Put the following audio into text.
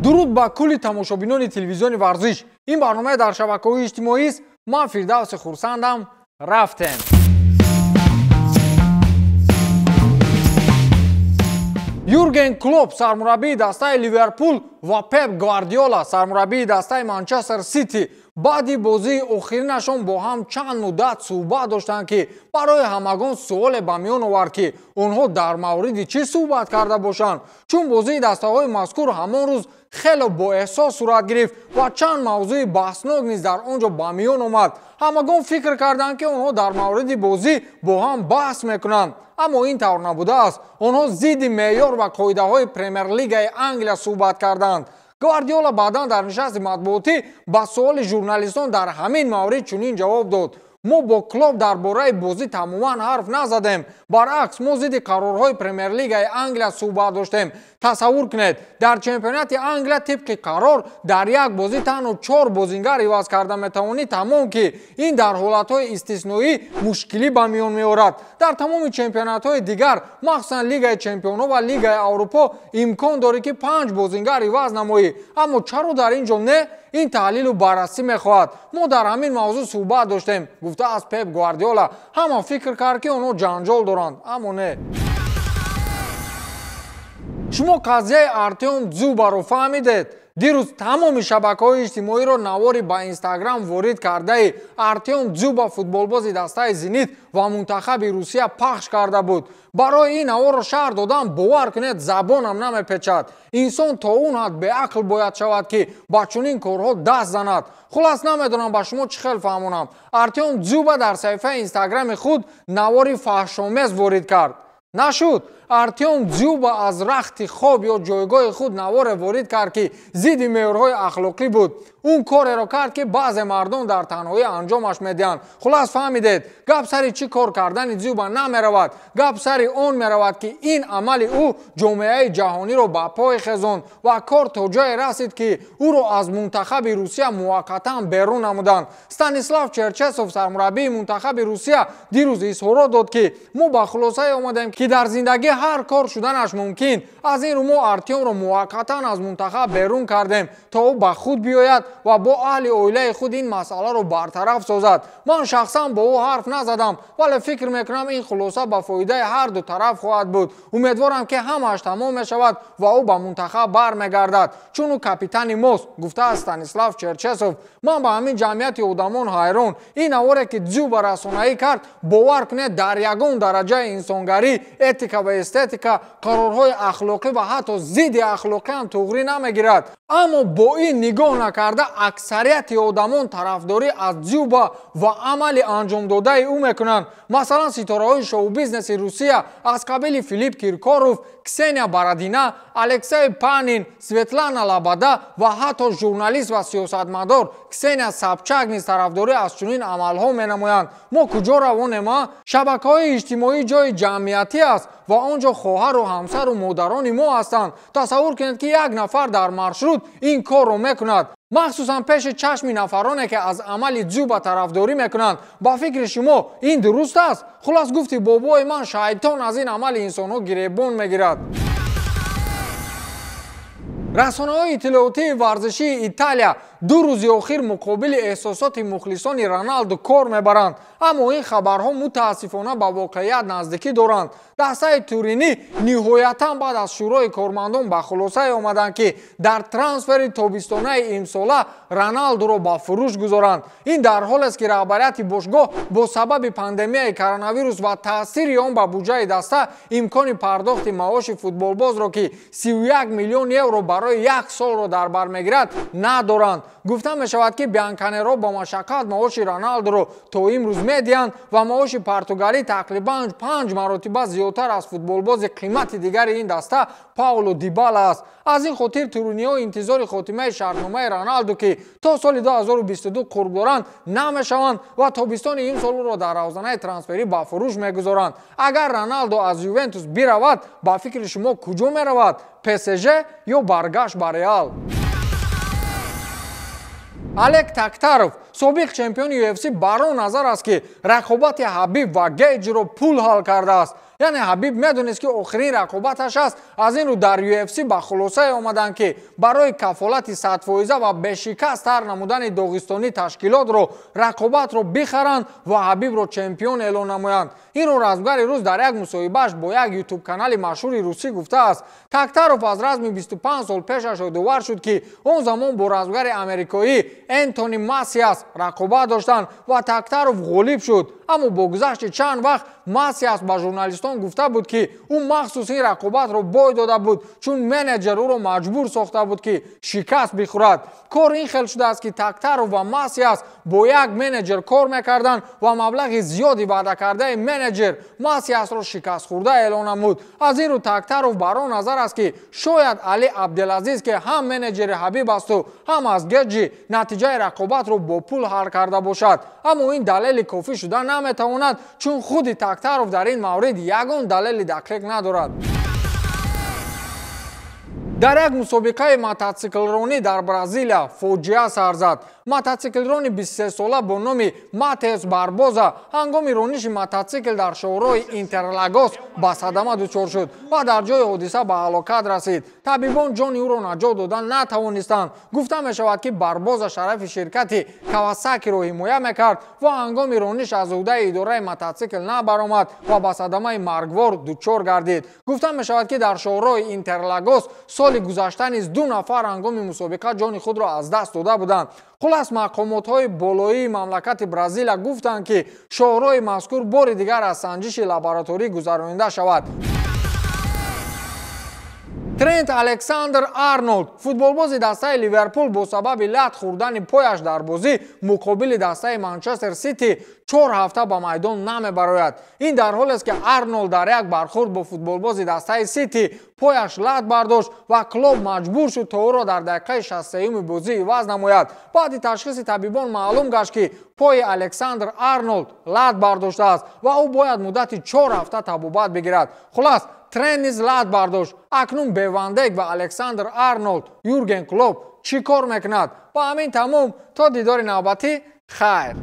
Дуруд ба кулли тамошобинони телевизиони варзиш. Ин барномаи дар шабакаҳои иҷтимоист. Ман Фирдавси Хурсандам. Рафтем. Юрген Клоп, сармураббии дастаи Ливерпул, ва Пеп Гвардиола, сармураббии дастаи Манчестер Сити, баъди бозии охиринашон бо ҳам чанд муддат суҳбат доштанд, ки барои ҳамагон суоле ба миён овард, ки онҳо дар мавриди чӣ суҳбат карда бошанд, чун бозии дастаҳои мазкур ҳамон рӯз хеле боэҳсос сурат гирифт ва чанд мавзӯи баҳснок низ дар он ҷо ба миён омад. Ҳамагон фикр карданд, ки онҳо дар мавриди бозӣ бо ҳам баҳс мекунанд, аммо ин тавр набудааст. Онҳо зидди меъёр ва қоидаҳои Премер-лигаи Англия суҳбат карданд. Гвардиола баъдан дар нишасти матбуотӣ ба суоли журналистон дар ҳамин маврид чунин ҷавоб дод: мо бо Клоп дар бораи бозӣ тамоман ҳарф назадем. Баръакс, мо зидди қарорҳои Премер-лигаи Англия суҳбат доштем. Тасаввур кунед, дар чемпионати Англия тибқи қарор дар як бозӣ танҳо 4 бозингар иваз карда метавонӣ, тамом, ки ин дар ҳолатҳои истисноӣ мушкилӣ ба миён меорад. Дар тамоми чемпионатҳои дигар, махсусан Лигаи чемпионҳо ва Лигаи Аврупо, имкон дорӣ, ки 5 бозингар иваз намоӣ. Аммо чаро дар ин ҷо не? Ин таҳлилу баррасӣ мехоҳад. Мо дар ҳамин мавзӯъ суҳбат доштем, гуфтааст Пеп Гвардиола. Ҳама фикр кард, ки онҳо ҷанҷол доранд, аммо не. Шумо қазияи Артем Дзюбаро фаҳмидед? Дирӯз тамоми шабакаҳои иҷтимоиро навори ба Инстаграм ворид кардаи Артем Дзюба, футболбози дастаи Зенит ва мунтахаби Русия, пахш карда буд. Барои ин наворро шарҳ додан, бовар кунед, забонам намепечад. Инсон то он ҳад беақл бояд шавад, ки ба чунин корҳо даст занад. Хулас, намедонам ба шумо чӣ хел фаҳмонам. Артем Дзюба дар саҳифаи Инстаграми худ навори фаҳшомез ворид кард. Нашуд. Артем Дзюба аз рахти хоб ё ҷойгоҳи худ наворе ворид кард, ки зидди меъёрҳои ахлоқӣ буд. Он кореро кард, ки баъзе мардон дар танҳоӣ анҷомаш медиҳанд. Хулас, фаҳмидед, гап сари чӣ кор кардани Дзюба намеравад. Гап сари он меравад, ки ин амали ӯ ҷомеаи ҷаҳониро ба пой хезонд ва кор то ҷое расид, ки ӯро аз мунтахаби Русия муваққатан берун намуданд. Станислав Черчесов, сармураббии мунтахаби Русия, дирӯз изҳорот дод, ки мо ба хулосае омадем, ки дар зиндагӣ ҳар кор шуданаш мумкин. Аз ин рӯ мо Артемро муваққатан аз мунтахаб берун кардем, то ӯ ба худ биёяд ва бо аҳли оилаи худ ин масъаларо бартараф созад. Ман шахсан бо ӯ ҳарф назадам, вале фикр мекунам, ин хулоса ба фоидаи ҳар ду тараф хоҳад буд. Умедворам, ки ҳамааш тамом мешавад ва ӯ ба мунтахаб бармегардад, чун ӯ капитани мост, гуфтааст Станислав Черчесов. Ман ба ҳамин ҷамъияти одамон ҳайрон. Ин наворе, ки Дзюба расонаӣ кард, бовар кунед, дар ягон дараҷаи инсонгарӣ, этика ва эстетика, қарорҳои ахлоқӣ ва ҳатто зидди ахлоқиам туғрӣ намегирад. Аммо бо ин нигоҳ накарда, аксарияти одамон тарафдорӣ аз Дзюба ва амали анҷомдодаи ӯ мекунанд. Масалан, ситораҳои шоу-бизнеси Русия аз қабили Филипп Киркоров, Ксения Бородина, Алексей Панин, Светлана Лабада ва ҳатто журналист ва сиёсатмадор Ксения Собчак низ тарафдорӣ аз чунин амалҳо менамоянд. Мо куҷо равонем? Шабакаҳои иҷтимоӣ ҷои ҷамъиятӣ аст ва он ҷо хоҳару ҳамсару модарони мо ҳастанд. Тасаввур кунед, ки як нафар дар маршрут ин корро мекунад, махсусан пеши чашми нафароне, ки аз амали Дзюба тарафдорӣ мекунанд. Ба фикри шумо ин дуруст аст? Хулас, гуфти бобои ман, шайтон аз ин амали инсонҳо гиребон мегирад. Расонаҳои иттилоотии варзишии Италия 2 рӯзи охир муқобили эҳсосоти мухлисони Роналду кор мебаранд, аммо ин хабарҳо мутаассифона ба воқеият наздикӣ доранд. Дастаи Туринӣ ниҳоятан баъд аз шӯрои кормандон ба хулосае омаданд, ки дар трансфери тобистонаи имсола Роналдуро ба фурӯш гузоранд. Ин дар ҳолест, ки раҳбарияти бошгоҳ бо сабаби пандемияи коронавирус ва таъсири он ба буҷаи даста имкони пардохти маоши футболбозро, ки 31 миллион евро барои як солро дар бар мегирад, надоранд. Гуфта мешавад, ки Бианканеро бо машаққат маоши Роналдуро то имрӯз медиҳанд ва маоши португалӣ тақрибан 5 маротиба зиёдтар аз футболбози қимати дигари ин даста Пауло Дибала аст. Аз ин хотир туриниҳо интизори хотимаи шартномаи Роналду, ки то соли 2022 қурб доранд, намешаванд ва тобистони имсол ӯро дар равзанаи трансферӣ ба фурӯш мегузоранд. Агар Роналду аз Ювентус биравад, ба фикри шумо куҷо меравад? ПСЖ ё баргашт ба Реал? Олег Тактаров, собиқ чемпиони UFC, бар он назар аст, ки рақобати Ҳабиб ва Гейҷро пул ҳал кардааст. Яъне Ҳабиб медонист, ки охирин рақобаташ аст. Аз ин рӯ дар UFC ба хулосае омаданд, ки барои кафолати 100% ва бешикаст тар намудани доғистонӣ ташкилотро рақобатро бихаранд ва Ҳабибро чемпион эълон намоянд. Инро размгари рус дар як мусоҳибааш бо як ютуб-канали машҳури русӣ гуфтааст. Тактаров аз разми 25 сол пешаш ёдовар шуд, ки он замон бо размгари америкоӣ Энтони Масиас рақобат доштанд ва Тактаров ғолиб шуд. Аммо бо гузашти чанд вақт Масиас ба журналистон гуфта буд, ки ӯ махсус ин рақобатро бой дода буд, чун менеҷер ӯро маҷбур сохта буд, ки шикаст бихӯрад. Кор ин хел шудааст, ки Тактаров ва Масиас бо як менеҷер кор мекарданд ва маблағи зиёди ваъдакардаи менеҷер Масиасро шикастхӯрда эълон намуд. Аз ин рӯ Тактаров бар он назар аст, ки шояд Али Абделазиз, ки ҳам менеҷери Ҳабиб асту ҳам аз Геҷи, натиҷаи рақобатро бо пул ҳал карда бошад. Аммо ин далели кофӣ шуда наметавонад, чун худи Тактаров дар ин маврид ягон далели дақиқ надорад. Дар як мусобиқаи мототсиклронӣ дар Бразилия фоҷиа сар зад. Мототсиклрони 23-сола бо номи Матеус Барбоза ҳангоми рониши мототсикл дар шоҳроҳи Интерлагос ба садама дучор шуд ва дар ҷои ҳодиса ба ҳалокат расид. Табибон ҷони ӯро наҷот дода натавонистанд. Гуфта мешавад, ки Барбоза шарафи ширкати Кавасакиро ҳимоя мекард ва ҳангоми рониш аз ӯҳдаи идораи мототсикл набаромад ва ба садамаи маргвор дучор гардид. Гуфта мешавад, ки дар шоҳроҳи Интерлагос соли гузашта низ 2 нафар ҳангоми мусобиқа ҷони худро аз даст дода буданд. Хулас, мақомотҳои болоии мамлакати Бразилия гуфтанд, ки шоҳроҳи мазкур бори дигар аз санҷиши лабораторӣ гузаронида шавад. Трент Александр Арнолд, футболбози дастаи Ливерпул, бо сабаби лат хӯрдани пояш дар бозӣ муқобили дастаи Манчестер Сити 4 ҳафта ба майдон намебарояд. Ин дар ҳолест, ки Арнолд дар як бархӯрд бо футболбози дастаи Сити пояш лат бардошт ва Клоп маҷбур шуд, то ӯро дар дақиқаи 63-юми бозӣ иваз намояд. Баъди ташхиси табибон маълум гашт, ки пои Александр Арнолд лат бардоштааст ва ӯ бояд муддати 4 ҳафта табобат бигирад. Хулас, Трент низ лат бардошт. Акнун бе Ван Дейк ва Александр Арнолд Юрген Клоп чӣ кор мекунад? Ба ҳамин тамом, то дидори навбатӣ, хайр.